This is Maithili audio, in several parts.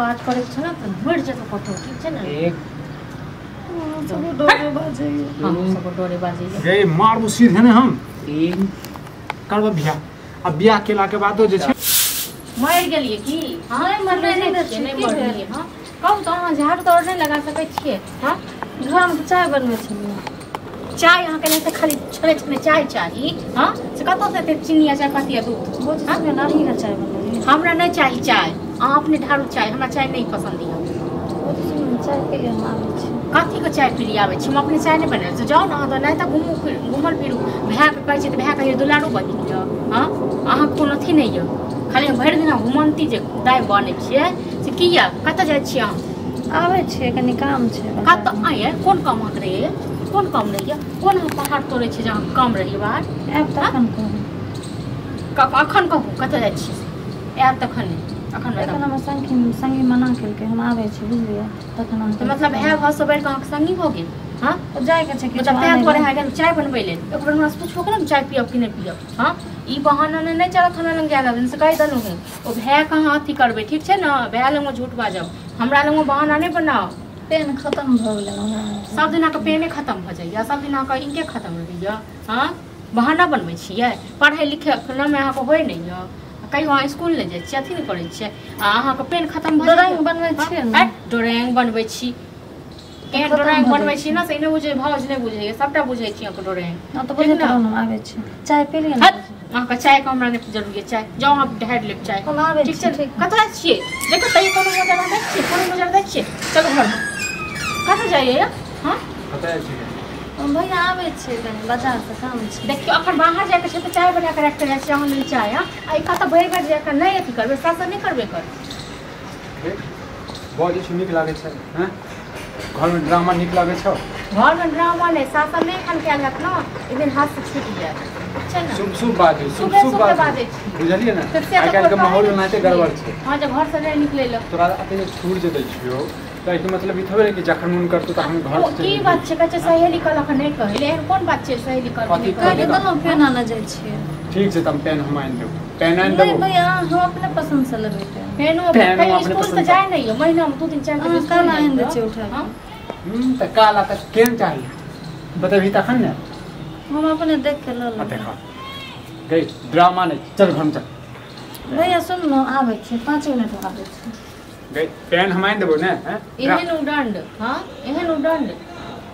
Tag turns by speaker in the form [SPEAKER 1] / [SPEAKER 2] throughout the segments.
[SPEAKER 1] काज करे छै ने त मर जेतो कतौ, ठीक छै ने?
[SPEAKER 2] एक
[SPEAKER 3] सब डोरे बाजैया।
[SPEAKER 1] हम सब डोरे बाजैया।
[SPEAKER 4] गे मारबो सीधे ने हम
[SPEAKER 2] 3
[SPEAKER 4] करब बियाह। आ बियाह केला के बादो जे छै
[SPEAKER 1] मर गेलिए की? हां मरने नहि छियै, नहि मरलिए। हां कहू त अहाँ झाड़ू तोड़ नहि लगा सकै छियै? हां
[SPEAKER 3] घरमे चाय बनबै छलियै।
[SPEAKER 1] चाय अहाँके नहि तऽ खाली छने छने चाय चाही। हाँ से कतऽ से एते चीनी आ चायपत्ती आ दूध?
[SPEAKER 3] नानी चाय बनबै।
[SPEAKER 1] हमरा नहि चाही चाय, अहाँ अपने ढारू चाय, हमरा चाय नहि पसन्द यऽ।
[SPEAKER 3] चाय पी हम आबै छी।
[SPEAKER 1] कथीके चाय पी आबै छी? हम अपने चाय नहि बनेने छी। जाउ ने अहाँ तऽ, नहि तऽ घुमू फिर घुमल फिरू। भायके कहै छी तऽ भाय कहैए दुलारू बहिन यऽ। हाँ अहाँके कोनो अथी नहि यऽ, खाली भरि दिना घुमन्ती जे दाइ बनै छियै से किया? कतऽ जाइ छियै अहाँ?
[SPEAKER 3] आबै छियै, कनि काम छै।
[SPEAKER 1] कतऽ आइ? कोन काम अहाँके रहैए? कोन काम रहैए? कोन अहाँ पहाड़ तोड़ै छियै जे अहाँ काम रहैए बाहर?
[SPEAKER 3] आयब तखन कहू।
[SPEAKER 1] अखन कहू कतऽ जाइ छियै? आयब तखन नहि, अखन
[SPEAKER 3] एखन हमर संगी मना केलकै, हम आबै छी बुझलियै, तखन अहाँ
[SPEAKER 1] तऽ मतलब भाय भाव बढ़ि कऽ अहाँके संगी भऽ गेल? हाँ
[SPEAKER 3] जाइके छै
[SPEAKER 1] मतलब तैं दुआरे अहाँ गेलहुँ चाय बनबै लेल? एक बेर हमरासँ पुछबो केलहुँ चाय पियब कि नहि पियब? हाँ ई बहाना नहि चलत हमरा लग जाय लगन से कहि देलहुँ हूँ। ओ भायके अहाँ अथी करबै, ठीक छै ने? भाय लगमे झूठ बाजब, हमरा लगमे बहाना नहि बनाउ।
[SPEAKER 3] पेन खतम भऽ गेलै।
[SPEAKER 1] सब दिन अहाँके पेने खतम भऽ जाइए, सब दिन अहाँके इंके खतम रहैए। हाँ बहाना बनबै छियै। पढ़ै लिखै मे अहाँके होइ नहि यऽ, कहियो अहाँ स्कूल नहि जाइ छियै, अथी नहि करै छियै, आ अहाँके पेन खतम भऽ
[SPEAKER 3] ड्राइंग बनबै छियै ने?
[SPEAKER 1] ड्राइंग बनबै छी, केहन ड्राइंग बनबै छी ने से नहि बुझै, भाउज नहि बुझैए, सबटा बुझै छी अहाँके ड्राइंग।
[SPEAKER 3] तऽ बुझैत रहू, हम आबै छी। चाय पी लिअ ने।
[SPEAKER 1] अहाँके चायके हमरा नहि जरूरी चाय, जाउ अहाँ ढारि लेब चाय।
[SPEAKER 3] हम आबै
[SPEAKER 1] ठीक छै? कतऽ जाइ छियै? देखो तैयो कोनो मजा दै छियै, कोनो मजा दै छियै। चलू घरमे। कतऽ जाइए? हाँ
[SPEAKER 4] कतऽ जाइ छियै?
[SPEAKER 3] भैया आबै छियै कनि बाजारसँ काम छै।
[SPEAKER 1] देखियौ अखन बाहर जाइके छै तऽ चाय बना कऽ राखि कऽ जाइ छियै अहाँ लेल चाय। हाँ आ ई कतऽ भरि भरि जाकऽ नहि अथी करबै, शासन नहि करबै कर।
[SPEAKER 4] बजै छै नीक लागै छै? हैं घरमे ड्रामा नीक लागै छौ?
[SPEAKER 1] घरमे ड्रामा नहि, शासन नहि एखन कयल जायत ने, एक दिन हाथसँ छूटि जायत, छै ने?
[SPEAKER 4] शुभ शुभ बाजै, शुभ शुभ बाजै, बुझलियै ने? आइ काल्हिके माहौल ओनाहिते गड़बड़ छै।
[SPEAKER 1] हाँ जे घरसँ नहि निकलै लए
[SPEAKER 4] तोरा एते जे छूट जे दै छियौ तऽ एहिके मतलब ई थोड़े कि जखन मन करतौ तऽ हम घर से
[SPEAKER 1] की बात छै? कहै छै सहेली कहलक नहि कहै लए, एहन कोन बात छै सहेली कहलक नहि
[SPEAKER 3] कहै लए? पेन आनऽ जाइ छियै।
[SPEAKER 4] ठीक छै तऽ हम पेन हम आनि देबौ, पेन आनि देबौ।
[SPEAKER 3] नहि भैया हम अपने पसन्द से लेबै पेन।
[SPEAKER 1] पेनो स्कूल तऽ जाइ नहि यऽ, महीनामे 2 दिन 4 दिन
[SPEAKER 3] काला आनि दै छियै उठा
[SPEAKER 4] कऽ। तऽ काला तऽ केहन चाही बतेबही तखन ने?
[SPEAKER 3] हम अपने देख के लऽ लेबै।
[SPEAKER 4] देखा गई ड्रामा नहि, चल घरमे चल।
[SPEAKER 3] भैया सुन ने, आबै छी 5 मिनट आबै छी।
[SPEAKER 4] गई पेन हम आनि देबौ ने?
[SPEAKER 1] एहन उडंड। हाँ एहन उडंड।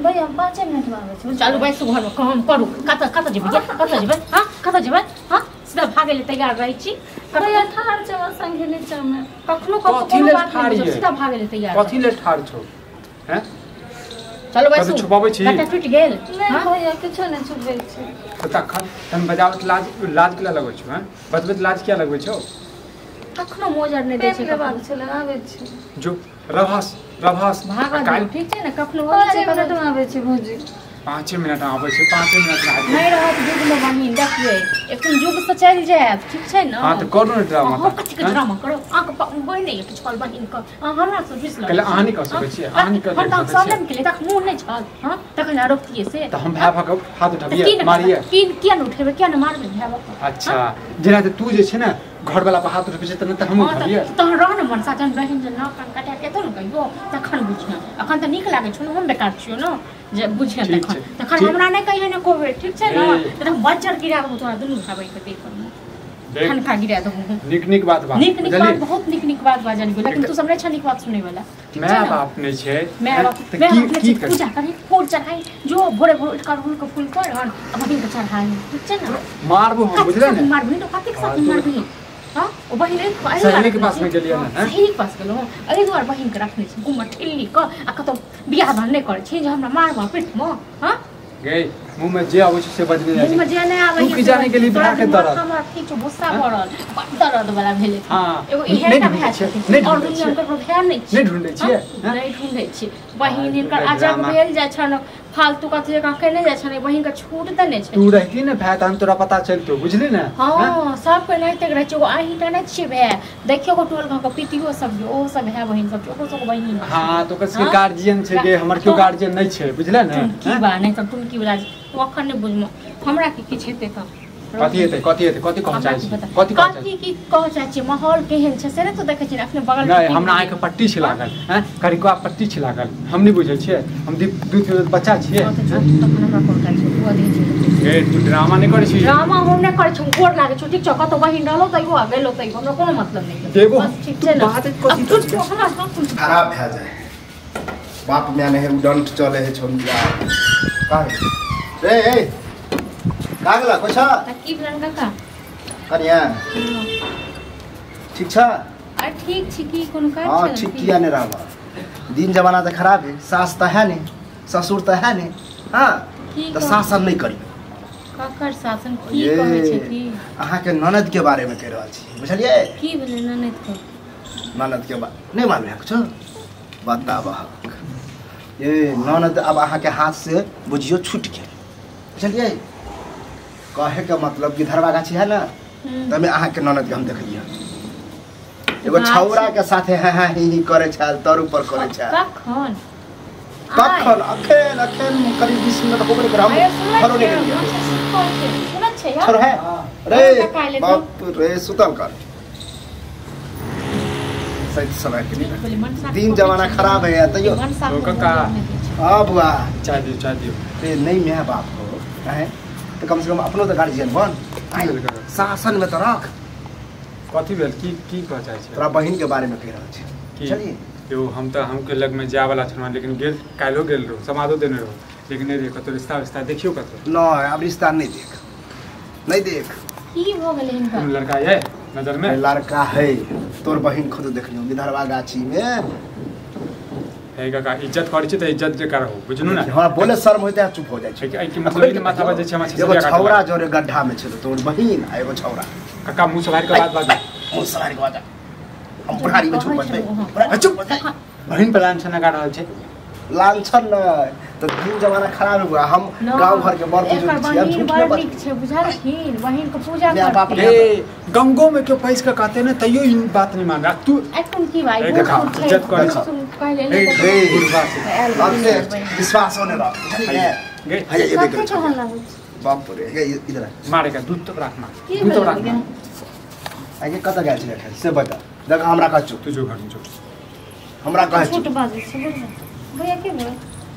[SPEAKER 3] भैया 5 मिनट आबै छी।
[SPEAKER 1] चलू बैसू घरमे, काम करू। कतऽ कतऽ जेबै? कतऽ जेबै? हाँ कतऽ जेबै? हाँ सीधा भागै लए तैयार रहै छी।
[SPEAKER 3] भैया ठाढ़ छै हमर संगी नीचामे।
[SPEAKER 1] कखनो कखनो कोनो बात नहि, सीधा भागै लए तैयार।
[SPEAKER 4] कथी लेल ठाढ़ छौ? हैं
[SPEAKER 1] चलू बैसू।
[SPEAKER 4] छुपाबै छी?
[SPEAKER 1] कतऽ टूटि गेल?
[SPEAKER 3] नहि भैया किछो नहि छुपबै छी।
[SPEAKER 4] तऽ तखन तहन बजाबैत लाज लाज किया लगबै छौ? हैं बजबैत लाज किया लगबै छौ?
[SPEAKER 1] कखनो मोजर नहि दै छै।
[SPEAKER 3] लेबाक छलै, आबै छी।
[SPEAKER 4] जो रभास रभास
[SPEAKER 1] भागल, ठीक छै ने? कखनो
[SPEAKER 3] 5 मिनट मे आबै छी भौजी।
[SPEAKER 4] 5 मिनट आबै छी, 5 मिनट
[SPEAKER 1] नहि रहत युगमे बहिन, देखबै एखन युग से चलि जायब, ठीक छै ने?
[SPEAKER 4] हाँ तऽ करू ने ड्रामा।
[SPEAKER 1] अहाँ कथीके ड्रामा करू? अहाँके बहिन नहि छल बहिनके, अहाँ हमरा से रुसि
[SPEAKER 4] कहले अहाँ नहि कऽ सकै छियै, अहाँ नहि कऽ
[SPEAKER 1] हम तऽ सामने केलियै, तखन मुँह नहि छल। हाँ तखन रोकतियै से
[SPEAKER 4] तऽ हम भाय भाव हाथ उठबियै मारियै?
[SPEAKER 1] किया नहि उठेबै, किया नहि मारबै भाय बाप?
[SPEAKER 4] अच्छा जेना तऽ तू जे छै ने घरवला पर हाथ उठबै छै तऽ हमहूँ उठबियै।
[SPEAKER 1] तहन रह ने मनसा, जहन बहिन जे नाक कान कटा के एतौ ने कहियो तखन बुझिहँ। अखन तऽ नीक लागै छौ ने, हम बेकार छियौ ने जे बुझिहँ तखन। तखन हमरा नहि कहियै ने एको बेर, ठीक छै ने? तऽ हम बज्जर गिरा देबौ तोरा दुनू भाय बहिनके देह पर, ठनका गिरा देबौ।
[SPEAKER 4] नीक नीक बात बात,
[SPEAKER 1] नीक नीक बात, बहुत नीक नीक बात बाजलियौ, लेकिन तू सब नहि छ नीक बात सुनै वाला।
[SPEAKER 4] माय बाप नहि छै,
[SPEAKER 1] माय बाप नहि छै, पूजा करी, फूल चढ़ाई, जो भोरे भोरे उठि कऽ अड़हुल के फूल तोड़ आन आ बहिन के चढ़ाई, ठीक छै ने?
[SPEAKER 4] मारबो हम, बुझले ने?
[SPEAKER 1] मारबही तऽ कतेक साथी मारबही? हाँ ओ बहिन
[SPEAKER 4] सहेली के पास मे गेलियै ने?
[SPEAKER 1] सहेली के पास गेलहुँ, एहि दुआरे बहिन के रखने छी घूमऽ ठेली कऽ, आ कतौ बियाह दान नहि करै छी जे हमरा मारबह पीठमे। हाँ
[SPEAKER 4] गई मुँह में जे आबै छै से बजने जाइ छै।
[SPEAKER 1] मुँह में जे नहि आबै
[SPEAKER 4] तू की जाने गेली भाय के दर्द?
[SPEAKER 1] हमर ठीक छौ, गुस्सा भरल बड़ दर्द वाला भेलै।
[SPEAKER 4] हां
[SPEAKER 1] एगो इहे टा भाय छै, और दुनिया में ककरो भाय नहि छै।
[SPEAKER 4] नहि ढूंढै छियै?
[SPEAKER 1] नहि ढूंढै छियै बहिन। हिनकर अजब भेल जाइ छनि, फालतू कथी जकाँ केने जाइ छनि, बहिन के छूट देने छै।
[SPEAKER 4] तू रहती ने भाय तहन तोरा पता चलतौ, बुझली ने?
[SPEAKER 1] हां सबके एनाहिते रहै छै। एगो अहीं टा नहि छियै भाय, देखियौ गो टोल गाँव के पितियो सब यौ, ओहो सब भाय बहिन सब छै, ओकरो सबके बहिन।
[SPEAKER 4] हां तऽ ओकर सबके गार्जियन छै गे, हमर केओ गार्जियन नहि छै, बुझले ने?
[SPEAKER 1] की बा नहि तऽ टुनकी वाला तू अखन नहि बुझमो, हमरा की किछु हेतै तऽ
[SPEAKER 4] कथी हेतै कथी हेतै कथी कह चाहै छी कथी कह
[SPEAKER 1] कथी की कह चाहै छी माहौल केहन छै से ने तो देखै छी अपने बगल
[SPEAKER 4] नहीं हमरा आँख के पट्टी छै लागल हैं करिकवा पट्टी छै लागल हम नहीं बुझै छियै हम दू बच्चा छियै ए तू ड्रामा नहीं करै छी
[SPEAKER 1] ड्रामा हम नहीं करै छी गोर लागै छी ठीक छै कतौ बहिन रहलो तैयो आ गेलो तैयो हमरा कोनो मतलब नहीं
[SPEAKER 4] देबो
[SPEAKER 1] बस ठीक छै ना
[SPEAKER 4] बात कथी
[SPEAKER 2] खराब भए जाए बाप माय नहीं उडंट चले है छोंडिया का रे ए का गेला कोछ
[SPEAKER 1] की भेलन काका
[SPEAKER 2] कनिया ठीक छ
[SPEAKER 1] अरे ठीक छी की कोनो काज
[SPEAKER 2] हां ठीक किया नहीं रहबा दिन जमाना त खराब है सास त है नहीं ससुर त है नहीं हां त शासन नहीं करी
[SPEAKER 1] काकर शासन की कहै छै की
[SPEAKER 2] अहाँ के ननद के बारे में कह रहल छी बुझलिए
[SPEAKER 1] की भेलै ननद के
[SPEAKER 2] ननद के बात नहीं मालूम है कुछ बताब ये ननद अब अहाँ के हाथ से बुझियो छूट गेल बुझलिए कहे के मतलब कि धरवा गाछी है ना तमे अहाँ के ननद के हम देखलिए एगो छौरा के साथे हां हां ही ही करे छल तर ऊपर करे छल
[SPEAKER 1] कखन
[SPEAKER 2] कखन अखेन अखेन करीब 20 मिनट हो गेल हम घरो नहीं गेलिए
[SPEAKER 1] सुनत छै
[SPEAKER 2] छोड़ है रे बाप रे सुतल कर सही समय के लिए दिन जमाना खराब है तैयो
[SPEAKER 4] तो काका
[SPEAKER 2] हां बुआ
[SPEAKER 4] चाय दियो
[SPEAKER 2] रे नहीं मैं बाप को काहे तो कम से कम अपनो तो गार्जियन बन शासन में तो रख
[SPEAKER 4] कथी भेल की की कह चाहै छै
[SPEAKER 2] तोरा बहिन के बारे में कह रहल छी चलिए
[SPEAKER 4] यो हम त हमके लग में जाय वाला छलहुँ लेकिन गेल काल्हो गेल रहो समादो देने रहो लेकिन नहीं कतो रिश्ता विस्ता देखियो कतो
[SPEAKER 2] न अब रिश्ता नहीं देख नहीं देख
[SPEAKER 1] की हो गेल हिनका
[SPEAKER 4] लड़का है नजर में
[SPEAKER 2] लड़का है तोर बहिन खुद देखलियो विधरवा गाछी में
[SPEAKER 4] हे काका इज्जत करै छी त इज्जत जे करहो बुझनु ना
[SPEAKER 2] हमरा बोले शर्म होइते आ चुप हो जाइ छै
[SPEAKER 4] एहि के मतलब माथा बजै छै हमरा
[SPEAKER 2] एगो छौरा जोरे गड्ढा में छल तोर बहिन आ एगो छौरा
[SPEAKER 4] काका मुंह से बाहर के बात बाज
[SPEAKER 2] मुंह से बाहर के बात हम बुढ़ारी में चुप बजबै चुप
[SPEAKER 4] बहिन पर लांछन लगा रहल छै
[SPEAKER 2] लांछन न त दिन जमाना खराब हो गया हम गांव घर के बड़ बुजुर्ग छी हम झूठ
[SPEAKER 1] बड़ नीक छै बुझलखिन बहिन के पूजा करते
[SPEAKER 4] ए गंगो में क्यों पैस के कहते ने तैयो इन बात नहीं मान रहा तू
[SPEAKER 1] एखन की भाई
[SPEAKER 4] इज्जत करै छै
[SPEAKER 1] कहले
[SPEAKER 2] ए बुढ़वा से विश्वास होने लगा बुझलिए
[SPEAKER 4] गे
[SPEAKER 2] हैया ये देख बाप रे हे इधर आ
[SPEAKER 4] मारे का दूध तो राख मार दूध तो राख
[SPEAKER 2] आगे कत गेल छै से बता देख हमरा कह चुप
[SPEAKER 4] तू जो घर में जो
[SPEAKER 2] हमरा कह
[SPEAKER 3] झूठ बाजै छै भैया के भेल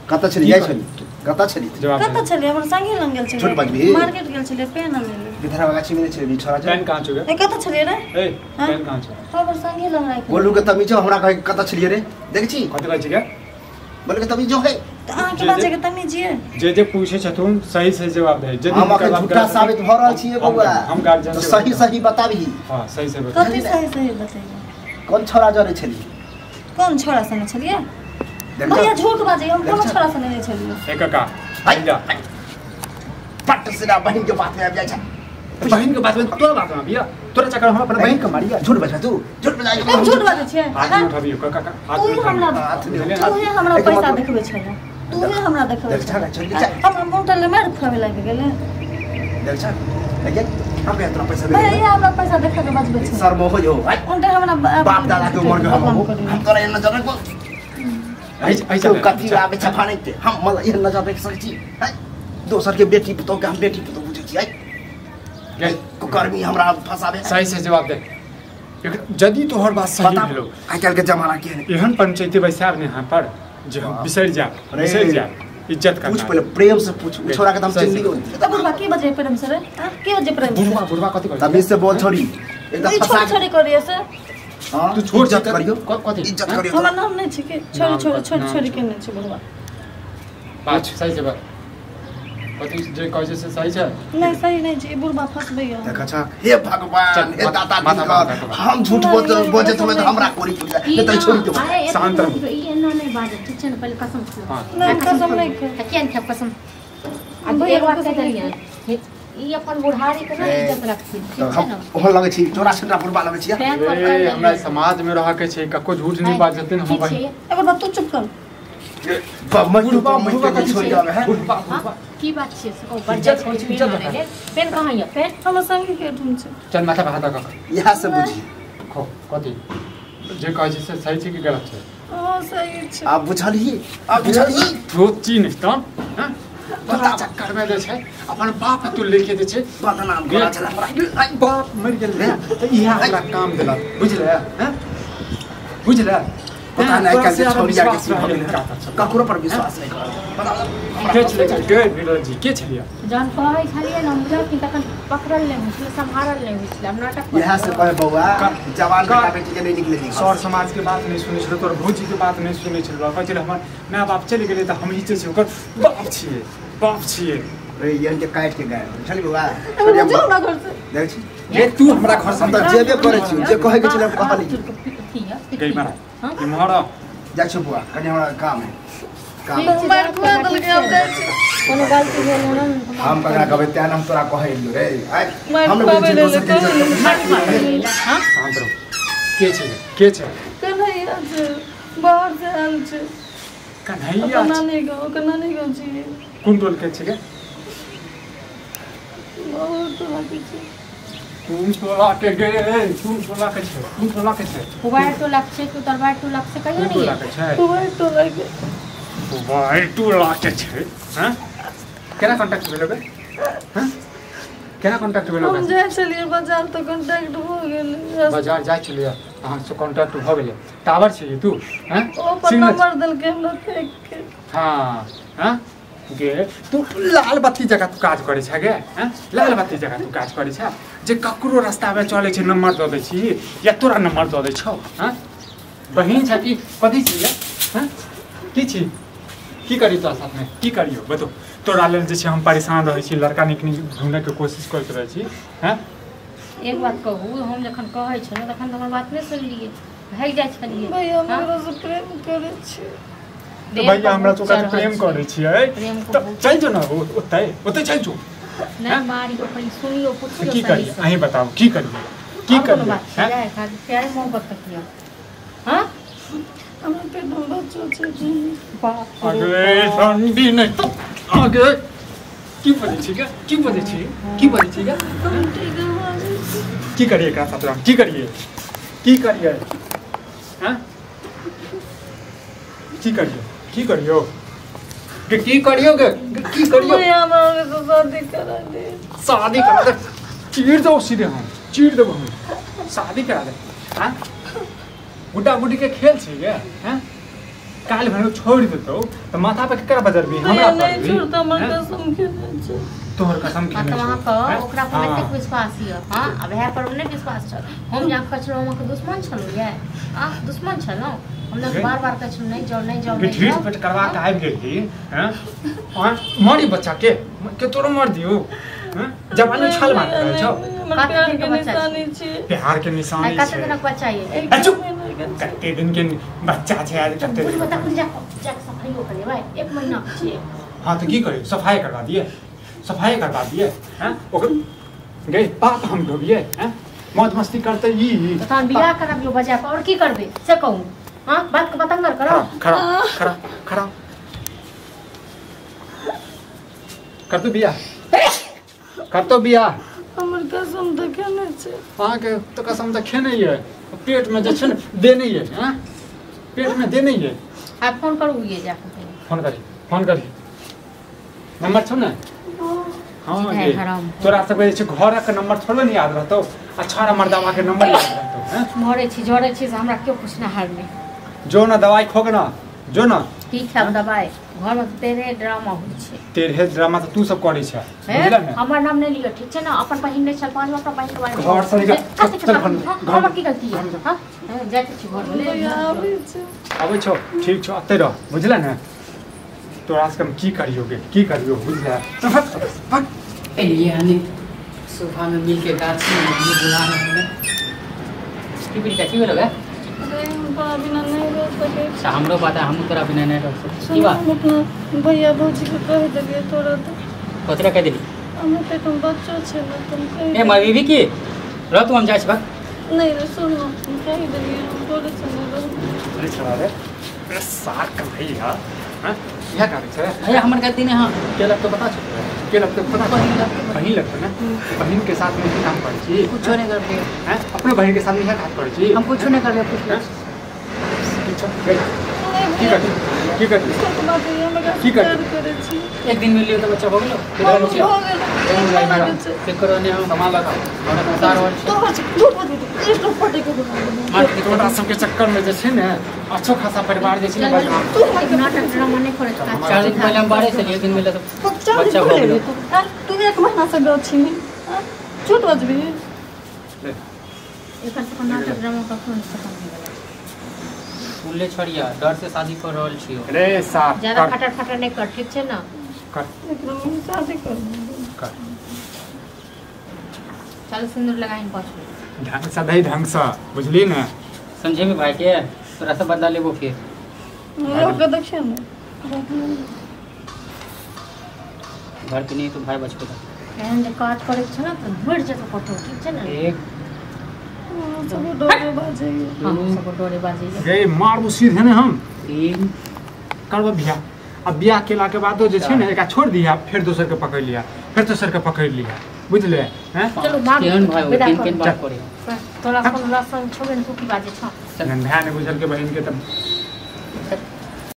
[SPEAKER 2] कत छली जाइ छली कत छली
[SPEAKER 3] कत छली हमर संगे लंग गेल छली
[SPEAKER 2] झूठ बाजबी
[SPEAKER 3] मार्केट गेल छली पेन आनै ले
[SPEAKER 2] विधरवा गाछी में छली छोरा छै
[SPEAKER 4] पेन कहां छौ
[SPEAKER 3] ए कत छली रे
[SPEAKER 4] ए पेन कहां छौ
[SPEAKER 3] हमर संगे लंग राख
[SPEAKER 2] गोलू के तमीज हमरा कहे कत छली रे देख छी
[SPEAKER 4] कत कहै छी के
[SPEAKER 2] बोल के तमीज है
[SPEAKER 3] त अहाँ के बाजे के तमीज ये
[SPEAKER 4] जे जे पूछे छथुन सही सही जवाब दे जे
[SPEAKER 2] हम अखन झूठा साबित भ रहल छी बौआ
[SPEAKER 4] हम गार्जियन
[SPEAKER 2] तो सही सही बताबी
[SPEAKER 4] हां सही सही बता
[SPEAKER 3] कथि सही सही बताइए
[SPEAKER 2] कोन छोरा जरे छली
[SPEAKER 3] कोन छोरा संगे छलिए भैया झूठ बाजे हम कोनो छोरा संगे नहीं छलिए
[SPEAKER 4] ए काका जा
[SPEAKER 2] पट सिरा बहिन के बात में आबि जाइ छै
[SPEAKER 4] बहिन के बात में तोरा बात में आबिया तोरा चक्कर हम अपन बहिन के मारिया
[SPEAKER 2] झूठ बजा तू झूठ बजा
[SPEAKER 3] हम झूठ बाजै छियै
[SPEAKER 4] हाथ उठाबियो काका हाथ
[SPEAKER 3] तू हमरा तू ही हमरा पैसा देखबै छले तू ही हमरा देखबै
[SPEAKER 2] छले
[SPEAKER 3] हम मोटल मार खावे लागि गेलै
[SPEAKER 2] देख छ लेकिन हम एतना पैसा दे
[SPEAKER 3] भैया हमरा पैसा देखा के बचबै छै
[SPEAKER 2] शर्म हो जो
[SPEAKER 3] उनटा हमरा
[SPEAKER 2] बाप दादा के उम्र के हम तोरा एना नजर रखबो ऐसे कथी आबै छै फानै हम मतलब एहन नजर रखि सकै छी दोसर के बेटी पुतोह के हम बेटी पुतोह बुझै छी कुकर्मी हमरा फसाबे
[SPEAKER 4] सही से जवाब दे यदि तोहर बात सही भेलो
[SPEAKER 2] आइ काल्हि के जमाना के
[SPEAKER 4] एहन पंचायती बैसार ने यहाँ पर जे हम बिसरि जाब इज्जत करना
[SPEAKER 2] पूछ पहिले प्रेम से पूछ छोरा के त हम चिन्ह लियो
[SPEAKER 3] त बुढ़वा के बजे प्रेम से रे के बजे प्रेम
[SPEAKER 4] बुढ़वा बुढ़वा कथि कहै
[SPEAKER 2] तमीज से बोल छोरी एकदम फसा
[SPEAKER 3] छोरी करिए से
[SPEAKER 2] हां
[SPEAKER 4] तू छोड़
[SPEAKER 2] इज्जत करियो
[SPEAKER 4] कथि
[SPEAKER 2] इज्जत करियो
[SPEAKER 3] हमरा नाम नहीं छै के छोरी छोरी छोरी छोरी के नहीं छै बुढ़वा
[SPEAKER 4] बात सही से बात कथि जे कहै छै से सही छै
[SPEAKER 3] नहीं सही नहीं छै बुढ़वा फसबैया
[SPEAKER 2] देख छ हे भगवान हे दादा हम झूठ बोलत होबै त हमरा कोरी पूजा नहीं त छोड़ी दे
[SPEAKER 4] शांत रहो
[SPEAKER 1] ई एना नहीं बाजै ठीक छै ने पहिले कसम खा
[SPEAKER 3] नहीं कसम नहीं खा
[SPEAKER 1] किया नहीं खा कसम आ एक बात कह देलियै ई अपन बुढ़ारी के ना इज्जत रखथिन ठीक छै
[SPEAKER 2] ना ओहन लगै छी चोरा छिनरा बुढ़वा लगै छी
[SPEAKER 4] ए हमरा समाज में रह के छै कको झूठ नहीं बाजतन हम भाई
[SPEAKER 3] एकर बात तू चुप कर
[SPEAKER 2] बुढ़वा बुढ़वा के छोड़ी आवे है
[SPEAKER 4] बुढ़वा
[SPEAKER 1] की बात छै से ओ बड़ जाइ छै पेन कहां य पेन
[SPEAKER 3] हमर संगी के ढूंढ छै
[SPEAKER 4] चल माथा पर हाथ रख
[SPEAKER 2] इहा से बुझी
[SPEAKER 4] खो कथि जे कहै छै से सही छै कि गलत छै
[SPEAKER 3] हां सही छै
[SPEAKER 2] आप बुझलही आप बुझलही
[SPEAKER 4] सोची नहीं त हां तोरा चक्कर में जे छै अपन बाप तू लेके जे छै
[SPEAKER 2] बदनाम करा छला हमरा।
[SPEAKER 4] बाप मरि गेल रे त इहा हमरा काम देलक बुझले हैं बुझले।
[SPEAKER 2] पता नहीं काल के छौरिया के की भऽ गेल, ककरो पर विश्वास नहीं करब।
[SPEAKER 4] के छलै गे नीरज जी के छलियै?
[SPEAKER 1] जहन कहै छलियै ने हम बुझलखिन तखन पकड़ल नहि होइ छलै, सम्हारल नहि होइ छलै। हम नाटक
[SPEAKER 2] इएह से कहे बौआ जवान बेटा बेटी के नहीं निकले दी।
[SPEAKER 4] सर समाज के बात नहीं सुनै छलै, तोर भौजी के बात नहीं सुनै छलै। कहै छलै हमर माय बाप चलि गेलै तऽ हम ही जे छै ओकर बाप छियै, बाप छियै।
[SPEAKER 2] रे यन के काटि के गए बुझली बौआ।
[SPEAKER 3] जाउ ना घर से।
[SPEAKER 2] देखै छी
[SPEAKER 4] गे तू हमरा घर से
[SPEAKER 2] हम तऽ जेबे करै छी, जे कहै के छलै हम कहली।
[SPEAKER 4] गई मारा इम्हर
[SPEAKER 2] जाइ छी बौआ, कनि हमरा काम है।
[SPEAKER 1] कोनो गलती भेल होना
[SPEAKER 2] हम ककरा कहबै तें हम तोरा कहै एलियौ रे। हम
[SPEAKER 4] शांत रहो। के छै के छै?
[SPEAKER 3] कन्हैया छै, बाहर से आयल छै।
[SPEAKER 4] कन्हैया
[SPEAKER 3] नानी गाँव, ओकर नानी गाँव छियै।
[SPEAKER 4] कोन टोल के छै गे?
[SPEAKER 3] बहुत टोला के छै।
[SPEAKER 4] कोन टोला के गे? कोन टोला के छै? कोन टोला के छै?
[SPEAKER 1] पुबार टोला के छै कि उतरबार टोला के छै? कहियो
[SPEAKER 4] कोन
[SPEAKER 1] नहीं।
[SPEAKER 4] टोला के छै?
[SPEAKER 3] पुबार टोला के।
[SPEAKER 4] पुबार टोला के छै हैं? केना कांटेक्ट भेलो गे? हैं केना कांटेक्ट भेलो?
[SPEAKER 3] हम जाइ छलियै बाजार तऽ कांटेक्ट भऽ गेलै।
[SPEAKER 4] बाजार जाइ छलियै अहाँ से कांटेक्ट भऽ गेलै। टावर छै तू हैं?
[SPEAKER 3] ओ पर नंबर देलकै हमरा फेक के।
[SPEAKER 4] हां हैं गे तू लाल बत्ती जगह तू काज करै छ गे हैं? लाल बत्ती जगह तू काज करै छ जे ककरो रास्ता में चलै छै नंबर दऽ दै छी या तोरा नंबर दऽ दै छौ हैं? बहिन छ कि कथी छी हैं? की छी? की करी तोरा साथमे की करियो बतो? तोरा लेल जे छै हम परेशान रहै छी, लड़का नीक नीक ढूँढैके कोशिश करैत रहै छी हैं?
[SPEAKER 1] एक बात कहू, हम जखन कहै छलहुँ तखन तऽ हमर बात नहि सुनलियै, भागि जाइ छलियै।
[SPEAKER 3] भैया हमरा से प्रेम करै छै।
[SPEAKER 4] तऽ भैया हमरा से ओकरा प्रेम करै छियै तऽ चलि जो ने ओतै, ओतै चलि जो।
[SPEAKER 1] नहि मारियो, पहिले सुनियो पुछियो।
[SPEAKER 4] की करियै अहीं बताउ, की करियै की करियै?
[SPEAKER 1] प्यार मोहब्बत किया? हाँ
[SPEAKER 3] हमरा पेट में बच्चो छै।
[SPEAKER 4] अगे ठंडी नहीं तो आगे की बजै छी गे? की बजै छी? की बजै छी गे? की करियै एकरा साथ हम? की करियै की करियै हैं? की करियो की करियो गे? की करियो गे? की करियो?
[SPEAKER 3] भैया हमरा से शादी करा दे।
[SPEAKER 4] शादी करा दे? चीर दो सीधे, हम चीर देबो हम। शादी करा दे हैं? गुड्डा गुड्डी के खेल छै गे हैं? काल्हि भरि छोड़ि देतौ तऽ माथा पर केकरा बजरबी? हमरा
[SPEAKER 3] पर नहीं छोड़ता, हमर कसम खेने छै।
[SPEAKER 4] तोहर कसम खेने
[SPEAKER 1] मतलब
[SPEAKER 4] छौ?
[SPEAKER 1] अहाँके ओकरा पर एतेक विश्वास यऽ? हाँ अब है पर नहि विश्वास छल। हम जहाँ कहै छलहुँ अहाँके दुश्मन छलहुँ ये? अहाँ दुश्मन छलहुँ? हम बार बार कहै छलहुँ नहि जाउ नहि जाउ नहि
[SPEAKER 4] ढीठ
[SPEAKER 1] जाउ।
[SPEAKER 4] पेट करवा के आबि गेली हैं? मारी बच्चा के के तोरो मार दियौ हैं? जवानी छाल मार रहल छौ।
[SPEAKER 3] हमर प्यार के निशानी छै।
[SPEAKER 4] प्यार के निशानी
[SPEAKER 1] कते
[SPEAKER 4] छै।
[SPEAKER 1] दिनक बच्चा ये?
[SPEAKER 4] चुप, कते दिन के बच्चा छै आज? कते
[SPEAKER 1] बुझ बता खुद जा के सफाइयो कर लेबै, 1 महीना के छियै।
[SPEAKER 4] हाँ तो की करियो? सफाई करवा दिए, सफाई करवा दिए हैं? ओकर गई बाप हम ढोबिए हैं? मौज मस्ती करते ई
[SPEAKER 1] तऽ तहन बियाह कराबियो बजा पर और की करबै से कहू? हाँ बात के बतंगर करो।
[SPEAKER 4] खड़ा खड़ा खड़ा कर तो बियाह, कर तो बियाह।
[SPEAKER 3] हमर कसम तऽ खेने छै।
[SPEAKER 4] अहाँके तऽ कसम तऽ खेने ये, पेट में जे छै ने देने ये हैं? पेट में देने ये।
[SPEAKER 1] आ फोन करू ये जाके।
[SPEAKER 4] फोन करी फोन करी, नंबर छौ ने? हाँ ये तोरा सबके जे छै घरक नंबर थोड़े ने याद रहतौ, आ छाड़ा मर्दावा के नंबर याद रहतौ हैं?
[SPEAKER 1] मरे छी जरे छी से हमरा केओ पूछनाहार नहि।
[SPEAKER 4] जो ना दवाई खोग ना, जो ना
[SPEAKER 1] की खाब दवाई? घर में तेरे ड्रामा होइ छै।
[SPEAKER 4] तेरे ड्रामा तऽ तू सब करै छ बुझल ने?
[SPEAKER 1] हमर नाम नहि लिअ ठीक छै ने? अपन बहिन नहि छल, पाँच अपन बहिन के बारे में
[SPEAKER 4] घर से निकल, चल घर में,
[SPEAKER 1] हमर की गलती है? हां जाइत छी घर में।
[SPEAKER 4] आबै छौ ठीक छौ, अतै रह बुझल ने? तोरा से हम की करियो गे, की करियो बुझल? चल भाग।
[SPEAKER 5] एलियै हनी सुबह में मिल के गाछी में बुला रहे की बिलका की भेलो गे?
[SPEAKER 3] तोरा बिना नहीं रह सकै छी।
[SPEAKER 5] हमरो पता, हमहूँ तोरा बिना नहीं रह सकै की बात?
[SPEAKER 3] हम अपना भैया भौजी के कहि देलियै तोरा तऽ।
[SPEAKER 5] कथी कहि देली?
[SPEAKER 3] हमरा पेट में बच्चो छै ने तऽ हम कहि
[SPEAKER 5] ए माय बीबी की रह तू, हम जाइ छी भाग।
[SPEAKER 3] नहीं रे सुन, हम कहि देलियै हम तोरे संगे रहब।
[SPEAKER 4] अरे छड़ा रे, अरे सार कन्हैया हैं? इएह करै छै
[SPEAKER 5] भैया हमर गलती नहीं। हाँ
[SPEAKER 4] के लगतौ पता छौ? के लगतौ पता? बहिन लगतौ ने? बहिन के साथ में काम करै छी?
[SPEAKER 5] कुछो नहीं करलियै
[SPEAKER 4] हैं? अपने बहिन के साथ में इएह काज करै छी?
[SPEAKER 5] हम कुछो नहीं करलियै। कुछ
[SPEAKER 4] किछो गई की करती की करती की करती
[SPEAKER 5] एक दिन मिलियो तो बच्चा हो गेलो हो गेलो केकरो ने हम कमा लगा हमरा संसार होल
[SPEAKER 3] तो झूठ बजै एक तो फटे के
[SPEAKER 4] तोरा सबके चक्कर में जे छै ने अच्छो खासा परिवार जे छै ने बदनाम
[SPEAKER 3] तू
[SPEAKER 1] नाटक ड्रामा नहीं करे
[SPEAKER 5] 4 दिन पहले हम बाहर से एक दिन मिले तो बच्चा हो गेलो।
[SPEAKER 3] तू एक महीना से गो छी झूठ बजबी
[SPEAKER 1] एकर सब नाटक ड्रामा कखनो खत्म होय गेलै।
[SPEAKER 5] सुनले छड़िया डर से शादी कर रहल छियो।
[SPEAKER 4] रे साहब
[SPEAKER 1] ज्यादा खटर खटर नहीं कर ठीक छै ना
[SPEAKER 4] कर
[SPEAKER 3] शादी कर
[SPEAKER 4] कर
[SPEAKER 1] चल सिंदूर लगाइन पाछू
[SPEAKER 4] ढंग से दही ढंग से बुझली ना
[SPEAKER 5] समझे में भाई के तोरा से बदला लेबो फिर
[SPEAKER 3] लोग के देखिए ना
[SPEAKER 5] घर पे नहीं तो भाई बच के
[SPEAKER 1] एहन जे काज करे छै ना त मर जेतो कतो ठीक छै ना
[SPEAKER 5] एक
[SPEAKER 3] सब डोरे बाजे
[SPEAKER 1] हां सब डोरे बाजे
[SPEAKER 4] गे मारबो सीधे ने हम
[SPEAKER 5] तीन
[SPEAKER 4] करबो बियाह। अब बियाह केला के बादो जे छै ने एकरा छोड़ दिया फिर दोसर के पकड़ लिया फिर दोसर के पकड़ लिया बुझले हैं।
[SPEAKER 1] चलो मार
[SPEAKER 5] केहन भाई हो तीन तीन बार करे
[SPEAKER 1] तोरा कोन लसन छोड़े ने तू की बाजे छ
[SPEAKER 4] गंधा ने बुझल के बहन के तब